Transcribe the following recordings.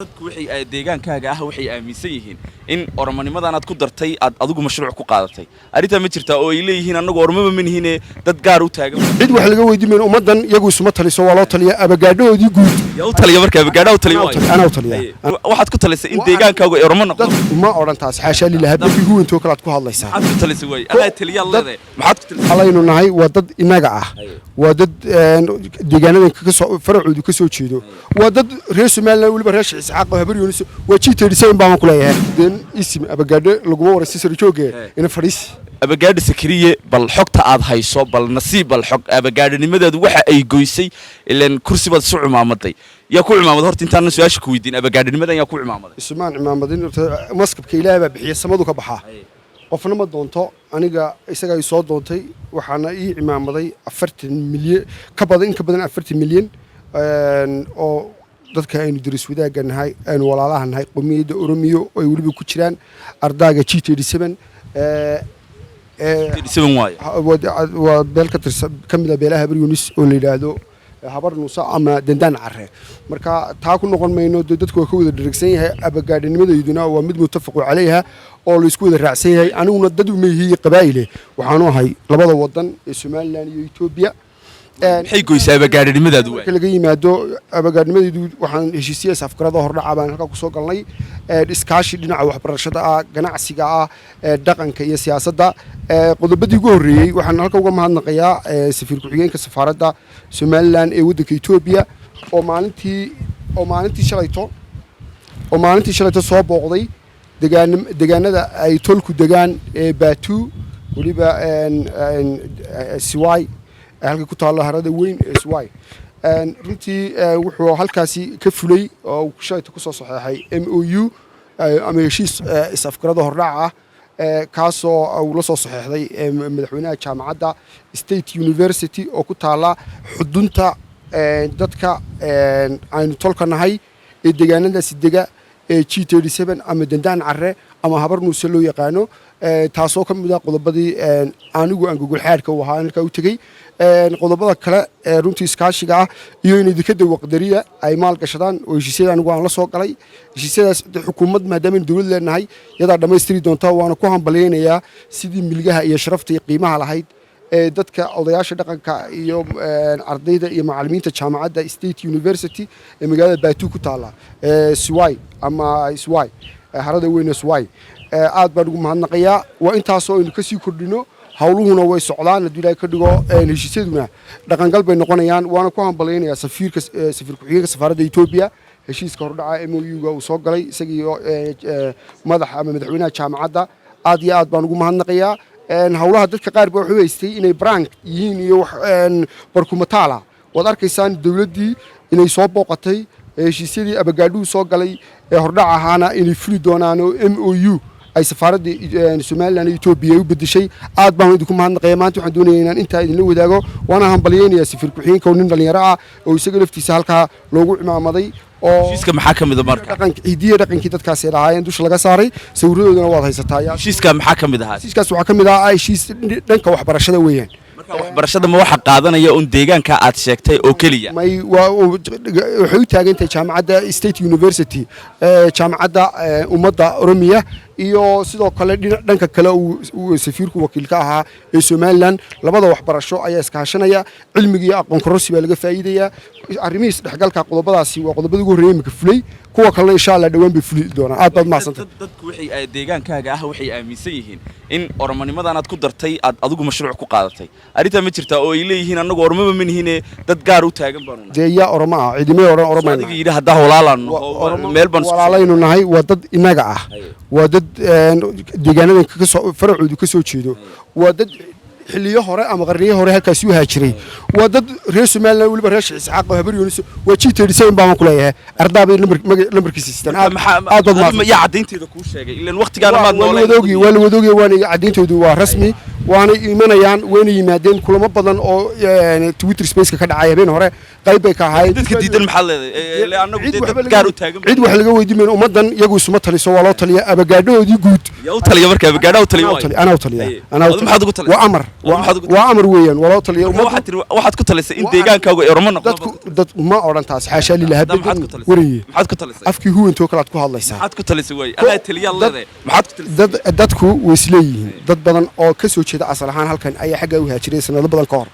Dadku waxay deegaankaaga ah waxay aaminsan yihiin in Oromanimadan aad ku dartay aad adigu mashruuc ku qaadatay. Arrintaa ma jirtaa oo ay leeyihiin annagu Oromaba ma nihine, dad gaar u taagan? Cid wax laga weydiin mayno ummaddan. Iyagu isuma taliso, waa loo taliya abagaadhahoodii guud. Yaa u taliya marka? Abagaadha u taliya waayo? Anaa u taliya. Waxaad ku talisay in deegaankaagu ay Oromo noqdo? Dad ma odhan taas, xaashaa lilah. Habeenkii ugu weyntoo kale aad ku hadlaysaa. Maxaad ku talisay waay? Anaa taliyaad leedahay, maxaad ku talisay? Alaynu nahay waa dad inaga ah, waa dad deegaanadan kasoo faracoodu ka soo jeedo, waa dad reer Somaliland, weliba reer Sheekh Isxaaq oo Habar Yoonis. Waa G37 baan ku leeyahay. Deen isim abagaadho laguma waraysi sar jooge ina fadhiis. Abagaadha Sakariye, bal xogta aad hayso, bal nasiib, bal xog abagaadhanimadeedu waxa ay goysay. Ileen kursi baad isu cumaamaday. Yaa ku cumaamaday horta, intaanan su-aasha ku weydiin? Abagaadhanimadan yaa ku cumaamaday? Isumaan cimaamadin. Horta maskabka Ilaahay baa bixiya, samadu ka baxaa, qofna ma doonto. Aniga isagaa i soo doontay, waxaana ii cimaamaday 40 milyan ka badan, in ka badan 40 milyan oo dadka aynu daris wadaagga nahay, aynu walaalaha nahay, qowmiyadda Oromiyo oo ay weliba ku jiraan ardaaga G37. Seven waayo? Waa beel ka tirsan, ka mid a beelaha Habar Yunis oo la yidhaahdo Habar Nuusa ama Dandaan Care. Marka taa ku noqon mayno. Dee dadku waa ka wada dheragsan yahay. Abagaadhinimadeyduna waa mid muttafaqu calayha oo laysku wada raacsan yahay. Aniguna dad uma yihiiyo qabaa'ile, waxaanu ahay labada wadan ee Somaliland iyo Etoobiya. Maxay goysay abagaadhanimadaadu waay? Marka laga yimaado abagaadhnimadaydu, waxaan heshiisya is-afgarada hordhaca baan halkaa kusoo galnay, iskaashi dhinaca waxbarashada ah, ganacsiga ah, dhaqanka iyo siyaasadda. Qodobadii ugu horreeyey waxaan halka uga mahadnaqayaa safiir ku-xigeenka safaaradda Somaliland ee waddanka Etoobiya oo maalintii shalayto soo booqday degaanada ay tolku degaan ee Baatuu, weliba Siwaay, halka ku taallo harada weyn ee Siwaay. Runtii wuxuu halkaasi ka fulay oo uu shalayta kusoo saxeexay MOU ama heshiis is-afgarada hordhac ah, kaasoo uu la soo saxeexday madaxweynaha jaamacadda State University oo ku taala xudunta dadka aynu tolka nahay ee deegaanadaasi dega ee G37 ama Dandaan Care ama Habar Nuuse loo yaqaano. Taasoo ka mid ah qodobadii anigu aan gogolxaadhka u ahaa halkaa u tegey. Qodobada kale ee runtii iskaashiga ah iyo in dekada Waqdariya ay maal gashadaan oo heshiisyada anigu aan la soo galay. Heshiisyadaas xukuumad, maadaama dowlad leenahay, yadaa dhammaystiri doonta. Waana ku hambalyaynayaa sidii milgaha iyo sharafta iyo qiimaha lahayd ee dadka odayaasha dhaqanka iyo ardayda iyo macallimiinta jaamacadda State University ee magaalada Baatuu ku taalla, Siwai ama Swai, harada weyne Swai, aad baan ugu mahadnaqayaa. Waa intaasoo aynu kasii kordhino. Howluhuna way socdaan hadduu Ilaahay ka dhigo, heshiisyaduna dhaqangal bay noqonayaan. Waana ku hambalyaynayaa safiirka, safiir ku-xigeenka safaaradda Etoobiya, heshiiska hordhaca MOU-ga uu soo galay isagiiyo madaxa ama madaxweynaha jaamacadda. Aad iyo aad baan ugu mahadnaqayaa. Howlaha dadka qaar baa wuxuu haystay inay prank yihiin iyo wax barkumataala. Waad arkaysaan dowladdii inay soo booqatay, heshiisyadii abagaadhuhu soo galay ee hordhac ahaana inay fuli doonaan oo MOU ay safaaradda Somaliland iyo Etoobiya u bedeshay. Aad baan idinku mahadnaqaya. Maanta waxaan doonaya inaan intaa idinla wadaago, waana hambalyaynayaa safiir ku-xigeenka oo nin dhallinyaro ah oo isaga laftiisa halkaa loogu cimaamaday oo Heshiiska maxaa ka mid a marka? Dhaqanka, hidiya dhaqankii dadkaasi lahaayeen dusha laga saaray, sawiradoodana waad haysataa. Heshiiska maxaa ka mid ahaa? Heshiiskaas waxaa ka mid ah heshiis dhanka waxbarashada weeyaan. Marka waxbarashada ma waxa qaadanaya un deegaanka aad sheegtay oo keliya? May, waxay u taagan tahay jaamacadda State University, jaamacadda ummadda Oromiya, iyo sidoo kale dhanka kale uu safiirku wakiil ka ahaa ee Somaliland. Labada waxbarasho ayaa iskaashanaya, cilmiga iyo aqoon kororsi baa laga faa'iidayaa, arrimihii isdhexgalka. Qodobadaasi waa qodobada ugu horreeyay imika fulay. Kuwa kalena insha Allah dhowaan bay fuli doonaan. Aad baad mahadsantay. Dadku waxay deegaankaaga ah waxay aaminsan yihiin in Oromanimadan aad ku dartay aad adigu mashruuc ku qaadatay. Arrintaa ma jirtaa oo ay leeyihiin annagu Oromaba ma nihine, dad gaar u taagan baanu nahay? Dee yaa Oromo ah? Ciidamay odhan Oromayna. Adiga yidhi haddaa walaalaan naho, meel baan isku Walaalaynu nahay, waa dad inaga ah, waa dad deegaanadan kasoo faracoodu ka soo jeedo, waa dad xilliyo hore ama qarniyo hore halkaasi u haajiray, waa dad reer Somaliland, weliba reer Sheekh Isxaaq oo Habar Yoonis. Waa G37 baan ku leeyahay. Ardaabay lambarkiisa sitaan. Aad aad baad mahadsan. Yaa caddaynteeda kuu sheegay? Ilaan waqtigaana maad waa la nooleen. wadoogi, waa la wadoogi, waana caddayntoodu waa rasmi. Waanay imanayaan, wayna yimaadeen. Kulamo badan oo Twitter Spaceka ka dhacay habeen hore qayb bay ka ahayd. Dadka diidan maxaad leedahay? Ile annagu Cid dee waxba dad laga gaar u taagan. Cid wax laga weydiin mayno. Ummaddan iyagu isuma taliso, waa loo taliya abagaadhahoodii guud. Yaa u taliya marka? Abagaadhaha u taliya Anaa u waayo. Anaa u taliya. Haye. Anaa u Adu maxaad ugu talisay? Waa amar. Adu maxaad ugu Waa amar weeyaan, waa loo taliya Marka ummaddu. Waxaad tiri, waxaad ku talisay in deegaankaagu ay Oromo noqdo. Dadku dad ma odhan taas, xaashaa lilah. Hadda maxaad ku talisay? Wariye. Maxaad ku talisay? Afkii huwantoo kale aad ku hadlaysaa. Maxaad ku talisay waay? Anaa taliyaad leedahay, maxaad ku talisay? Dadku way isleeyihiin. Dad badan oo ka soo jeeda asal ahaan halkan ayaa xaggaa u haajiray sanado badan ka hor.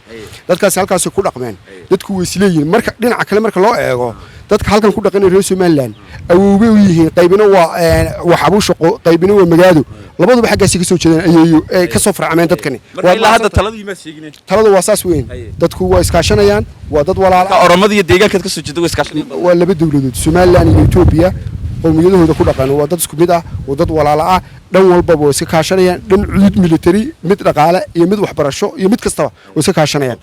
Dadkaasi halkaasay ku dhaqmeen. Dadku way isleeyihiin. Marka dhinaca kale marka loo eego, dadka halkan ku dhaqanaya reer Somaliland awoobay u yihiin. Qaybina waa Xabuusha, qaybina waa Magaado. Labaduba xaggaasay ka soo jeedaan, ayeeyo ee ka soo farcameen dadkani. Marka ilaa hadda taladii maad sheegine. Taladu waa saas weyn. Dadku waa iskaashanayaan, waa dad walaal Marka ah. Oromada iyo deegaankaad ka soo jeeda way iskaashanayaan. Waa laba dowladood, Somaliland iyo Etoobiya. Qowmiyadahooda ku dhaqan waa dad isku mid ah, waa dad walaalo ah. Dhan walbaba way iska kaashanayaan, dhan cudud military, mid dhaqaale iyo mid waxbarasho iyo mid kastaba way iska kaashanayaan.